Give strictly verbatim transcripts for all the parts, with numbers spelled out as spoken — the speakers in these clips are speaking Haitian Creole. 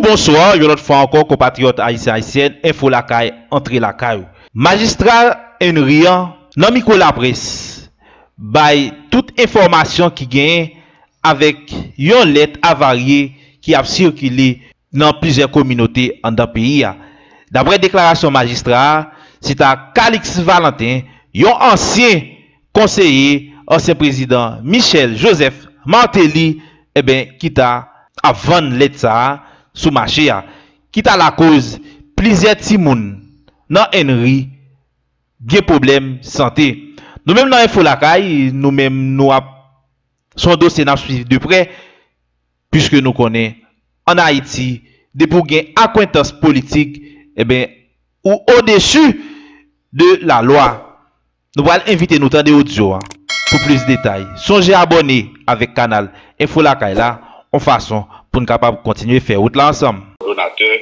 Bonswa, yon lòt fwa ankò, konpatriyòt ayisyen, ayisyèn, Enfo Lakay, antre lakay ou. Majistra Henry an, nan mikwo laprès, bay tout enfòmasyon ki genyen avèk yon lèt avarye ki ap sikile nan plizyè kominote anndan peyi a. Daprè deklarasyon majistra a, se ta Calixte Valentin, yon ansyen konseye ansyen prezidan Michel Joseph Martelly, enben, ki ta ap vann lèt sa a sou mache a, ki ta lakoz plizyè timoun nan Henry gen pwoblèm sante. Nou menm nan Enfo Lakay, nou menm nou ap, se yon dosye n ap swiv de prè, piske nou konnen, ann Ayiti, depi w gen akwentans politik, enben, ou odesi de lalwa. Nou pral envite nou tande odyo a pou plis detay. Sonje abòne avèk kanal Enfo Lakay la, yon fason pou n kapab kontinye fè wout la ansanm. Kowòdonatè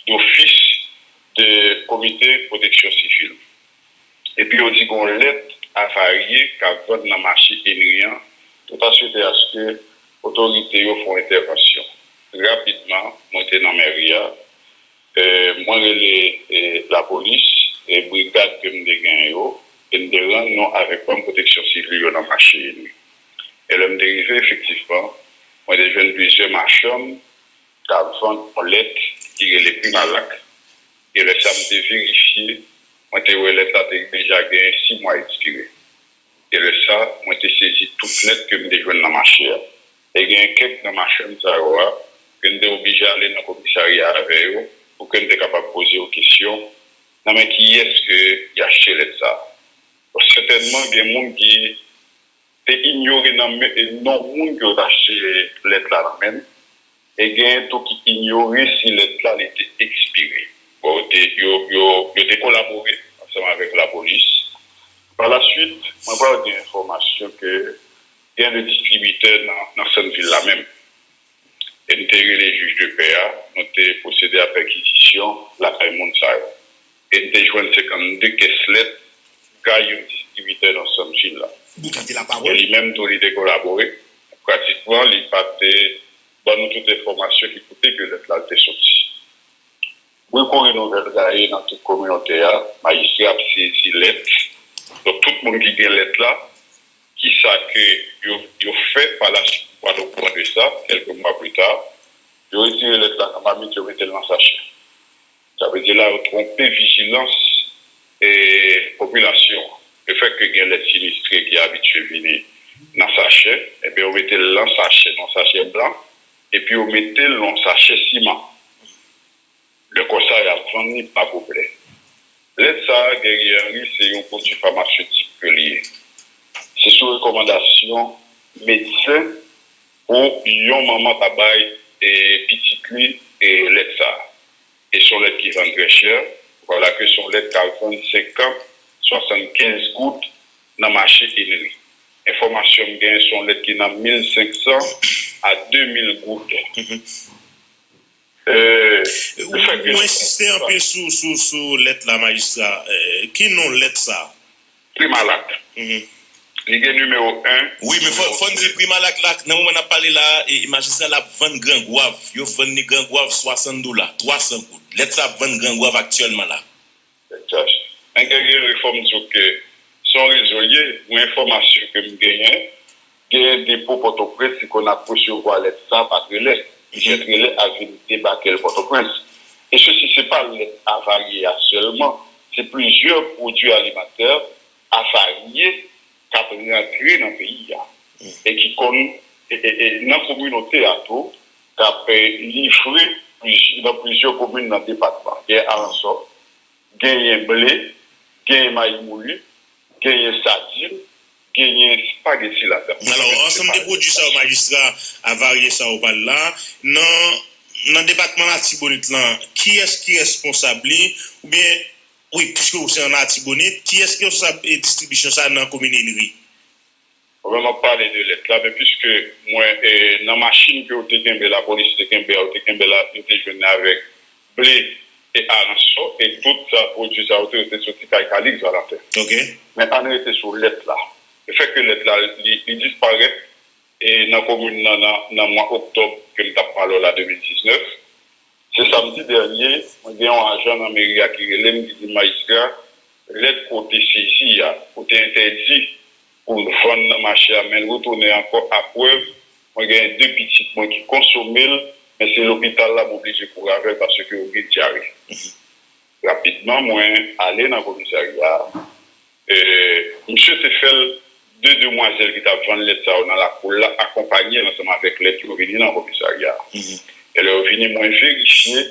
dofis de Komite Pwoteksyon Sivil. Epi yo di gon lèt avarye k ap vann nan mache Henry an, tout an swete aske otorite yo fè yon entèvansyon. Rapidman, mwen te nan mèri a, e, mwen rele, e, lapolis, e brigad ke m te genyen yo, e m te rann nou avèk manm pwoteksyon sivil yo nan mache Henry. E lè m te rive, efektivman, mwen te jwenn plizyè machann k ap vann yon lèt ki rele Primalak. E lè sa m te verifye, mwen te wè lèt la te deja gen sis mwa ekspire. E lè sa, mwen te sezi tout lèt ke m te jwenn nan mache a. E gen kèk nan machann sa yo a, ke m te oblije ale nan komisarya avè yo, pou ke m te kapab poze yo kesyon, nan men kiyès ke y achte lèt sa a. Bon, sètènman, gen moun ki te inyore nan men, non moun ke yo t achte lèt la nan men l, e gen tou ki inyore si lèt la li te ekspire. Bon, yo te, yo, yo, yo te kolabore ansanm avèk lapolis. Palaswit, mwen pral gen enfòmasyon ke gen de distribitè nan, nan sant vil la menm. E m te rele jij de pè a, nou te pwosede a pèkizisyon lakay moun sa yo. E n te jwenn senkannde kès lèt kay yon distribitè nan sant vil la. E li menm tou, li te kolabore. Pratikman, li pa te ban nou tout enfòmasyon ki kote ke lèt la te soti. Bri kouri nouvèl gaye nan tout kominote a, majistra ap sezi lèt. Donk, tout moun ki gen lèt la, kisa ke yo, yo fè pa la suite, ou pral okouran de sa, kèlke mwa pli ta, yo retire lèt la nan mamit, yo mete l nan sachè. Sa vle di la, yo twonpe vijilans, e, popilasyon an. Lefètke gen lèt sinistre ki abitye vini nan sachè, ebyen, yo mete l nan sachè, nan sachè blan, epi yo mete l nan sachè siman. Lè konsa, y ap vann li pa pwoblèm. Lèt sa a, Guerrier Henry, se yon pwodui famasetik ke li ye. Se sou rekòmandasyon medsen pou yon manman ta bay, e, pitit li, e, lèt sa a. E se yon lèt ki vann trè chè. Vwala ke se yon lèt k ap vann senkant, swasannkenz goud nan mache Henry. Enfòmasyon m genyen, se yon lèt ki nan mil senksan a de mil goud. Ou ensiste anpil sou, sou, sou lèt la, majistra. Ki non lèt sa? Primalak. Li gen nimewo en. Wi, men fò, fò n di Primalak la, nan moman n ap pale la, e, majistra la ap vann Gran Gwav. Yo vann li Gran Gwav swasant dola, twa san goud. Lèt sa ap vann Gran Gwav aktyèlman la. Josh. Men Guerrier, fò m di w ke se yon rezo l ye, yon enfòmasyon ke m genyen, genyen depo Pòtoprens ki konn ap resevwa lèt sa pa trelè. Misye trelè ap vin debake l Pòtoprens. E sesi se pa lèt avarye a sèlman, se plizyè pwodui alimantè avarye k ap rantre nan peyi a e ki konn, e, e, e, nan kominote a tou, k ap, e, livre pliz-, nan plizyè komin nan depatman. Gen aransò, genyen ble, genyen mayi mouli, genyen sadin, genyen espageti ladan. Alò, ansanm de pwodui sa yo, majistra, avarye sa yo pale la, nan, nan depatman Latibonit lan, kiyès ki responsab li, oubyen, wi, piske ou se an Latibonit, kiyès ki responsab, e, distribisyon sa nan komin Henry? Bon, men m ap pale de lèt la, men piske mwen, e, nan machin ke yo te kenbe, lapolis te kenbe a, yo te kenbe la, yo te jwenn avèk ble e aransò, e tout sa, pwodui sa yo te, yo te soti kay Calixte Valentin. Men ann rete sou lèt la. Lefètke lèt la, li, li disparèt, e, nan komin nan, nan, nan mwa oktòb ke m t ap pale w la, de mil diznèf, Se samdi dènye, mwen gen yon ajan nan meri a ki rele m, ki di m, "Majistra, lèt ke w te sezi a, ou te entèdi pou n vann nan mache a, men l retounen ankò a prèv mwen genyen de pitit mwen ki konsome l, men se lopital la m oblije kouri avè l paske yo gen dyare." Rapidman, mwen ale nan komisarya a. E, misye te fè l de demwazèl ki t ap vann lèt sa yo nan lakou l la akonpanye l ansanm avèk lèt yo vini nan komisarya a. E lè yo vini, mwen verifye,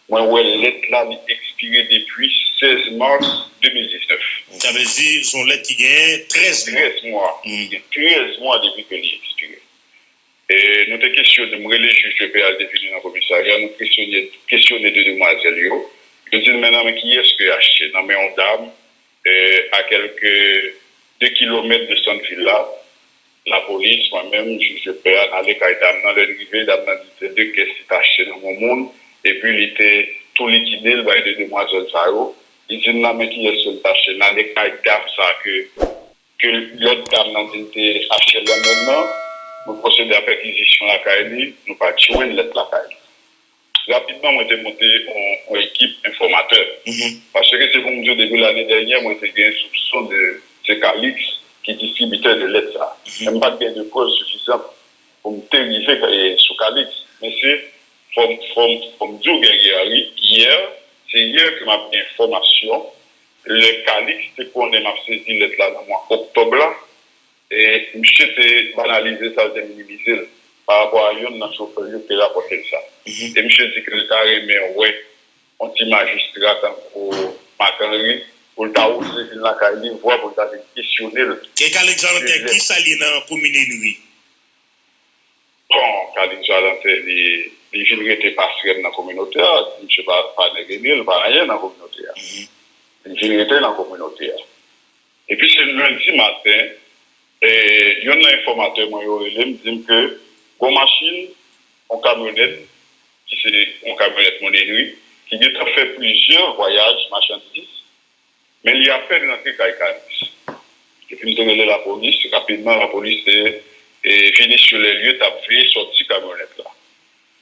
mwen wè lèt la li ekspire depi sèz mas de mil diznèf. Sa vle di, se yon lèt ki genyen trèz mwa. Trèz mwa. Li gen trèz mwa depi ke li ekspire. E nou te kesyone, m rele jij de pè a, li te vini nan komisarya, nou kesyone, kesyone de demwazèl yo. Yo di n, men nan men kiyès ke yo achte? Nan men yon dam, e, a kèlke de kilomèt de sant vil la. Lapolis, mwen menm, jij de pè a, n ale kay dam nan. Lè n rive, dam nan di se de kès li t achte nan men yon moun, epi li te tou likide l bay de demwazèl sa yo. Li di n, nan men kiyès ke l t achte? N ale kay dam sa ke ke lòt dam nan di l te achte l nan men l nan, nou pwosede a pèkizisyon lakay li, nou pa t jwenn lèt lakay li. Rapidman, mwen te monte yon, yon ekip enfòmatè. Paske se pou m di w, depi lane dènyè, mwen te gen soupson de se Calix ki distribitè de lèt sa. Men m pa t gen de prèv sifizan pou m te rive, e, sou Calix. Men se, fò m, fò m, fò m di w, Guerrier, wi, yè, se yè ke m ap gen enfòmasyon. Lè Calix te konnen m ap sezi lèt la nan mwa oktòb la, e misye te banalize sa, l te minimize l pa rapò a youn nan chofè yo ki te rapòte l sa. E misye di ke l ta renmen wè yon ti majistra tankou Marc Henry pou l ta oze vin lakay li, vwa pou l ta vin kesyone l. E Calix Valentin, kisa l ye nan komin Henry? Bon, Calix Valentin, li, li vin rete pasrèl nan kominote a. Misye pa, pa nèg Henry, li pa anyen nan kominote a. Li vin rete nan kominote a. Epi se lendi maten, e, youn nan enfòmatè mwen yo rele m, di m ke gon machin, yon kamyonèt, ki se yon kamyonèt moun Henry, ki gentan fè plizyè vwayaj machandiz, men li apèn rantre kay Calix. Epi m te rele lapolis, rapidman lapolis te, e, vini sou lè lye, t ap veye sòti kamyonèt la.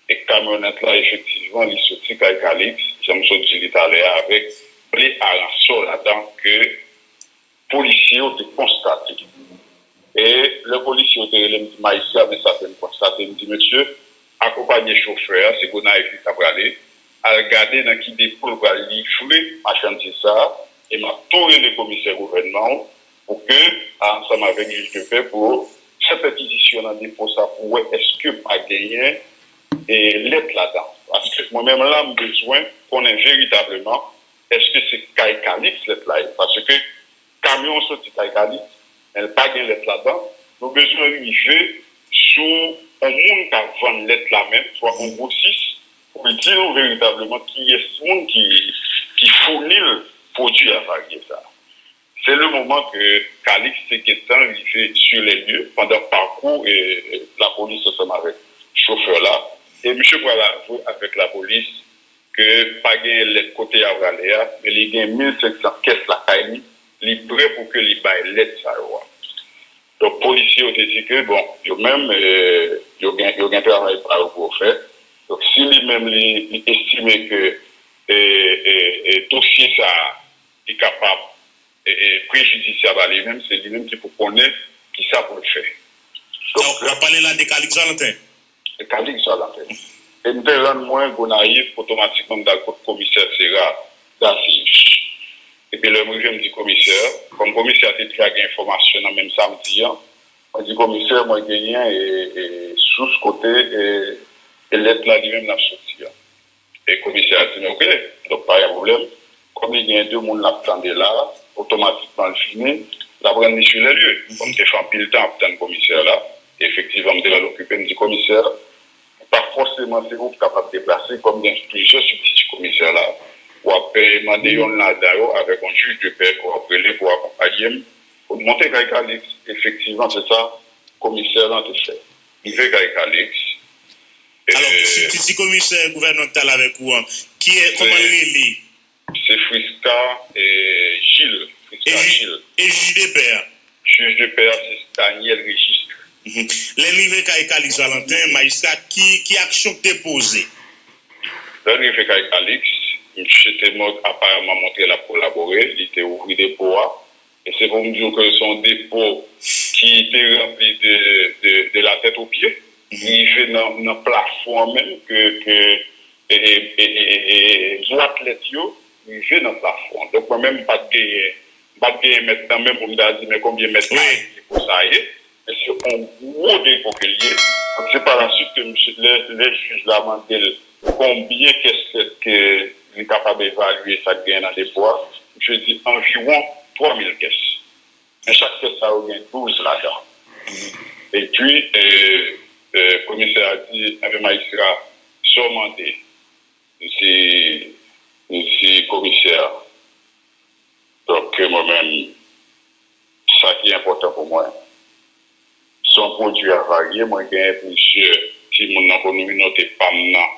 E kamyonèt la, efektivman, li soti kay Calix, jan m sot di li talè a, avèk ble a ransò ladan ke polisye yo te konstate. E lè polisye yo te rele m, di, "Majistra, men sa ke m konstate," m di, "Mesye, akonpanye chofè a, se Gonayiv li ta prale, al gade nan ki depo l pral livre machandiz sa a, e m ap tou rele komisè gouvènman w pou ke, ansanm avèk jij de pè, pou fè pèkizisyon nan depo sa pou wè èske pa genyen, e, lèt ladan." Paske mwen menm la, m bezwen konnen veritableman èske se kay Calix lèt la ye. Paske kamyon an soti kay Calix, men l pa gen lèt ladan. Nou bezwen rive sou yon moun k ap vann lèt la menm, swa yon gwosis, pou l di nou veritableman kiyès moun ki, ki founi l pwodui avarye sa. Se le moman ke Calix te gentan rive sur les lieux pandan pakou, e, lapolis ansanm avèk chofè la. E misye pral avwe avèk lapolis ke pa genyen lèt kote y a prale a, men li gen mil senk san kès lakay li, li prè pou ke li bay lèt sa yo a. Donk, polisye yo te di ke, bon, yo menm, e, yo gen, yo gen travay pa yo pou yo fè. Donk, si li menm li, li estime ke, e, e, e, dosye sa a, li kapab, e, e, prejidisyab a li menm, se li menm ki pou konnen kisa pou l fè. Donk, w ap pale la de Calix Valentin? Calix Valentin. E m te rann mwen Gonayiv, otomatikman m t al kot komisè Sera Dazich. Epi lè m rive, m di komisè, kòm komisè a te deja gen enfòmasyon nan menm samdi an, mwen di komisè, mwen genyen, e, e, sous kote, e, e lèt la li menm l ap soti an. E komisè a di m, "Oke, donk pa gen pwoblèm." Kòm li gen de moun l ap tande la, otomatikman l vini, l ap rann li sou lè lye. Bon, m te fè anpil tan ap tann komisè la. Efektivman, m te rèl okipe, m di, "Komisè, pa fòseman se ou k kapab deplase, kòm gen plizyè sibditi komisè la, w ap, e, mande yonn ladan yo avèk yon jij de pè ke w ap rele pou akonpaye m, pou n monte kay Calix." Efektivman, se sa komisè lan te fè. Rive kay Calix, Alò, e, sibditi komisè gouvènman ki t al avèk ou an, kiyè, kòman l rele? Se Frisca, e, Gilles. Frisca Gilles. E jij de pè a? Jij de pè a, se Daniel Registre. Lè l rive kay Calix Valentin, majistra, ki, ki aksyon k te poze? Lè n rive kay Calix, misye te mo- aparamman montre l ap kolabore, li te ouvri depo a. E se pou m di w ke se yon depo ki te ranpli de, de, de la tèt o pye. Li rive nan, nan plafon an menm, ke, ke e, e, e, e, e, bwat lèt yo rive nan plafon an. Donk, mwen menm, m pa t genyen, m pa t genyen mèt nan men pou m ta di, men konbyen mèt kare depo sa ye. Men se yon gwo depo ke l ye. Donk, se pa la suite ke misye, lè, lè jij la mande l konbyen kès lèt ke li kapab evalye sa k genyen nan depo a, misye di anviwon twa mil kès. Men chak kès sa yo gen douz ladan. Epi, e, e, komisè a di, enben, majistra, sa w mande? M di, m di, komisè, donk, mwen menm, sa ki enpòtan pou mwen, se yon pwodui avarye. Mwen genyen plizyè timoun nan kominote pa m nan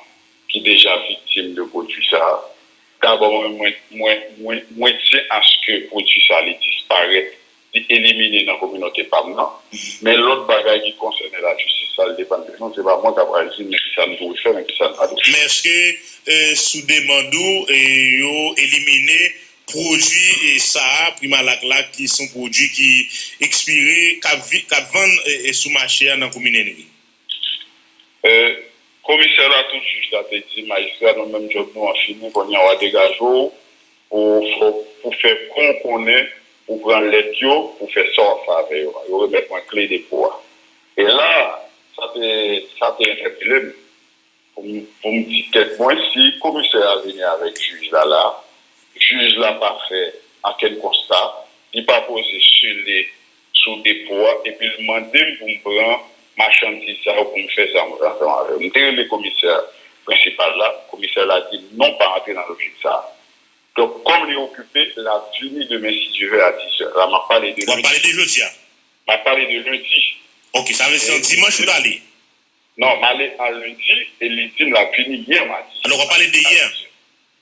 ki deja viktim de pwodui sa a. Dabò, mwen, mwen, mwen, mwen, mwen tyen aske pwodui sa a li disparèt, li elimine nan kominote pa m nan. Men lòt bagay ki konsène lajistis, sa l depann de nou. Se pa mwen k ap pral di men kisa n dwe fè, men kisa n pa dwe fè. Men èske, e, sou demann ou, e, yo elimine pwodui, e, sa a, Primalak la, ki se yon pwodui ki ekspire, k ap vi- k ap vann, e, e, sou mache a nan komin Enri? E, komisè la, tout jij la te di, majistra, nou menm djòb nou an fini, kounye a w a degaje w pou, pou, pou fè kon konnen, pou pran lèt yo, pou fè sa w ap fè avè yo a. Yo remèt mwen kle depo a. E la, sa te, sa te entèpele m. Pou m, pou m di tèt mwen, si komisè a vini avèk jij la la, jij la pa fè ankenn konsta, li pa poze sele sou depo a, epi l mande m pou m pran machandiz sa yo pou m fè sa m ansanm avè yo. M te rele komisè prensipal la, komisè la di m non, pa antre nan lojik sa a. Donk, kòm li okipe, l ap vini demen, si Dye vle, a dizè. La, m ap pale de lendi. W ap pale de jodi a? M ap pale de lendi. Ok, sa vle di se yon dimanch ou t ale? Non, m ale an lendi e li di m l ap vini yè madi. Alò, w ap pale de yè?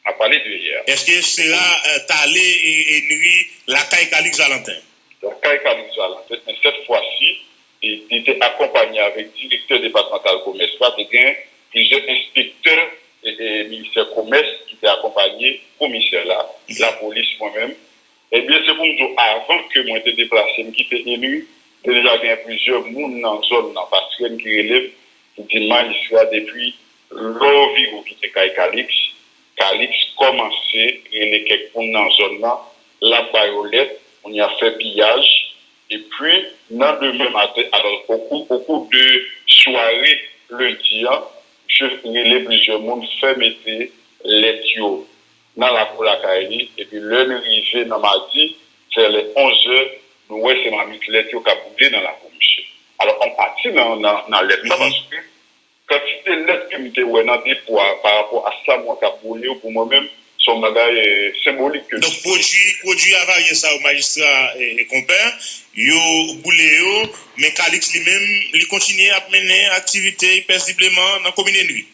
M ap pale de yè. Èske se la, e, t ale e, e nwi lakay Calix Valentin? Lakay Calix Valentin, men sèt fwa si, li, li te akonpanye avèk direktè depatmantal komès la, te gen plizyè enspektè e, e ministè komès ki te akonpanye komisè la, lapolis, mwen menm. Ebyen, se pou m di w, avan ke mwen te deplase, m kite Enri, te deja gen plizyè moun nan zòn nan, Patrèn, ki rele m, ki di m, majistra, depi lè w vire w kite kay Calix, Calix kòmanse rele kèk moun nan zòn nan, l ap ba yo lèt, moun y ap fè piyaj, epi nan demen maten, alò, okou, okou de sware lendi an, misye rele plizyè moun, fè mete lèt yo nan lakou lakay li, epi lè n rive nan madi, vè lè onz è, nou wè se mamit lèt yo k ap boule nan lakou misye. Alò, anpati nan, nan, nan lèt la, paske kantite lèt ke m te wè nan depo a, pa rapò a sa m wè k ap boule yo, pou mwen menm, se yon bagay, e, senbolik ke. Donk, pwodui, pwodui avarye sa yo, majistra, e, e, konpè, yo boule yo, men Calix li menm, li kontinye ap mennen aktivite l pezibleman nan komin Enri.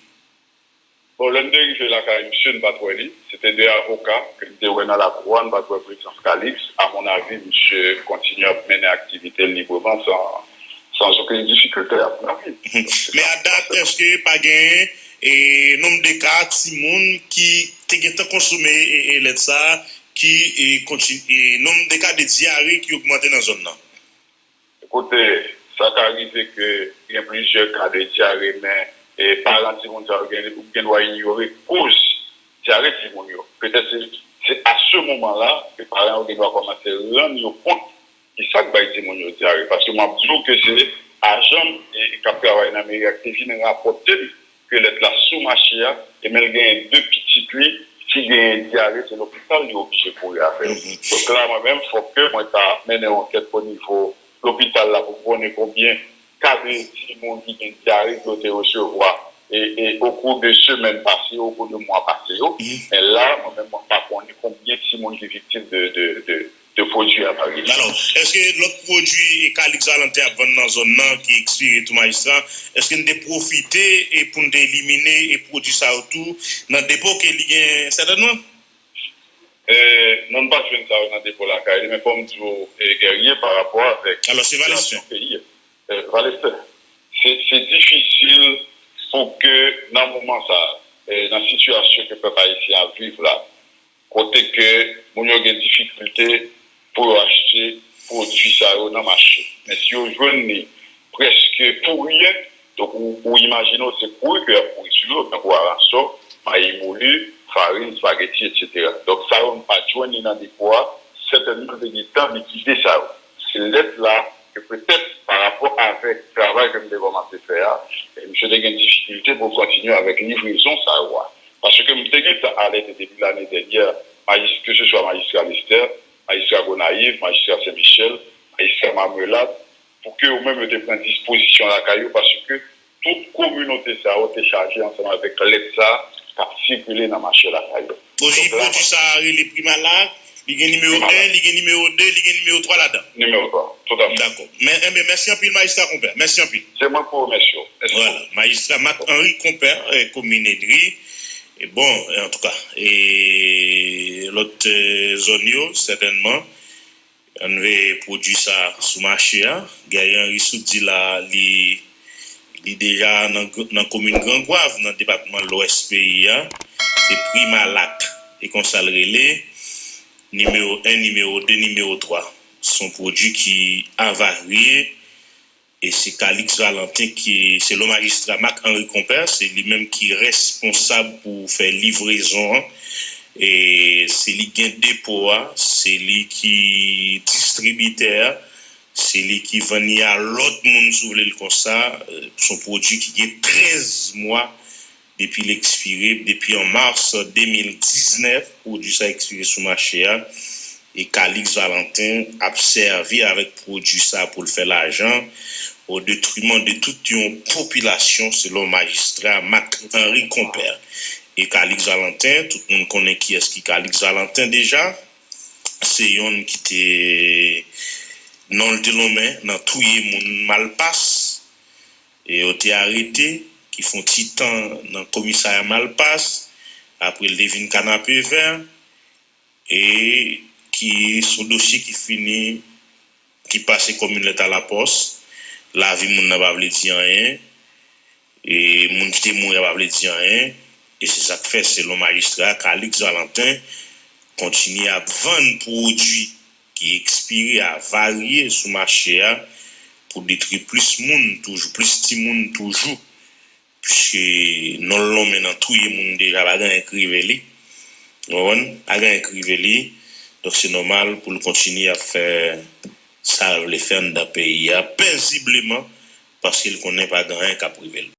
Bon, lè m te rive lakay misye, n pa t wè li. Se te de avoka ke m te wè nan lakou a, n pa t wè prezans Calix. A mon avi, misye kontinye ap mennen aktivite l libreman, san, sans okenn difikilte, a mon avi. Men a dat, èske pa genyen, e, nonb de ka timoun ki te gentan konsome, e, e, lèt sa a, ki, e, kontin- e, nonb de ka de dyare ki ogmante nan zòn nan? Kote sa ka rive ke gen plizyè ka de dyare, men, e, paran timoun sa yo gen, ou gen dwa inyore koz dyare timoun yo. Petèt se, se a se moman la ke paran yo gen dwa kòmanse rann yo kont ki sa k bay timoun yo dyare. Paske m ap di w ke se ajan m, e, k ap travay nan meri a ki te vin rapòte m ke lèt la sou mache a, e men l genyen de pitit li ki genyen dyare, se lopital li oblije kouri avè yo. Donk la, mwen menm, fòk ke mwen ta mennen yon ankèt o nivo lopital la pou m konnen konbyen ka de timoun ki gen dyare ke yo te resevwa, e, e, okou de semèn pase, okou de mwa pase yo. Men la, mwen menm, mwen pa konnen konbyen timoun ki viktim de, de, de, de pwodui avarye. Alò, èske lòt pwodui Calix Valentin ap vann nan zòn nan ki ekspire tou, majistra, èske n te pwofite e pou n te elimine e pwodui sa yo tou nan depo ke li gen sètènman? E, non, n pa t jwenn sa yo nan depo lakay li, men fò m di w, e, Guerrier, pa rapò avèk sitiyasyon peyi a. Alò, se Valestin. E, Valestin, se, se difisil pou ke nan moman sa a, eh, nan sitiyasyon ke pèp ayisyen ap viv la, kote ke moun yo gen difikilte pou yo achte pwodui sa yo nan mache. Men si yo jwenn li prèske pou ryen, donk ou, ou imajine w se kouri ke y ap kouri sou yo, tankou aransò, mayi mouli, farin, espageti, etsetera. Donk sa yo m pa t jwenn li nan depo a, sètènman l te gentan likide sa yo. Se lèt la ke petèt pa rapò avèk travay ke m te kòmanse fè a, e misye te gen difikilte pou kontinye avèk livrezon sa yo a. Paske m te gentan alète depi lane dènyè, majis-, keseswa majistra Lestè, majistra Gonayiv, majistra Sen Michèl, majistra Mamrelad, pou ke yo menm yo te pran dispozisyon lakay yo, paske tout kominote sa yo te chaje ansanm avèk lèt sa k ap sikile nan mache lakay yo. Pwodui, pwodui sa a rele Primalak, li gen nimewo en, li gen nimewo de, li gen nimewo twa ladan. Nimewo twa, toutafè. Dakò. Men, enben, mèsi anpil, majistra Konpè. Mèsi anpil. Se mwen ki remèsye w. Mèsi. Vwala, majistra Marc Henry Konpè, eh, komin Èdri. E bon, antouka, e lòt, eh, zòn yo, sètènman, ann veye pwodui sa sou mache a. Guerrier Henry Sout di la, li, li deja nan, nan komin Gran Gwav, nan depatman Lwès peyi a. Se Primalak, e konsa l rele. Nimewo en, nimewo de, nimewo twa. Se yon pwodui ki avarye. E se Calix Valentin ki, selon majistra Marc Henry Konpè, se li menm ki responsab pou fè livrezon an. E se li gen depo a, se li ki distribitè a, se li ki vann li a lòt moun, si w vle l konsa. Se yon pwodui ki gen trèz mwa depi l ekspire, depi an mas de mil diznèf, pwodui sa ekspire sou mache a. E Calix Valentin ap sèvi avèk pwodui sa pou l fè lajan, o detriman de tout yon popilasyon, selon majistra Marc Henry Konpè. E Calix Valentin, tout moun konnen kiyès ki Calix Valentin deja. Se yonn ki te, non l te lonmen nan touye moun Malpas. E yo te arete, ki fè yon ti tan nan komisarya Malpas, apre l te vin Kanapevè, e ki se yon dosye ki fini, ki pase kòm yon lèt alapòs. Lavi moun nan pa vle di anyen, e moun ki te mouri a pa vle di anyen. E se sa k fè, selon majistra a, Calix Valentin kontinye ap vann pwodui ki ekspire, avarye sou mache a pou detwi plis moun toujou, plis timoun toujou. Piske non l lonmen nan touye moun deja, pa gen anyen k rive li. Ou konprann? Pa gen anyen k rive li. Donk se nòmal pou l kontinye ap fè sa l vle fè anndan peyi a, pezibleman, paske l konnen pa gen anyen k ap rive l.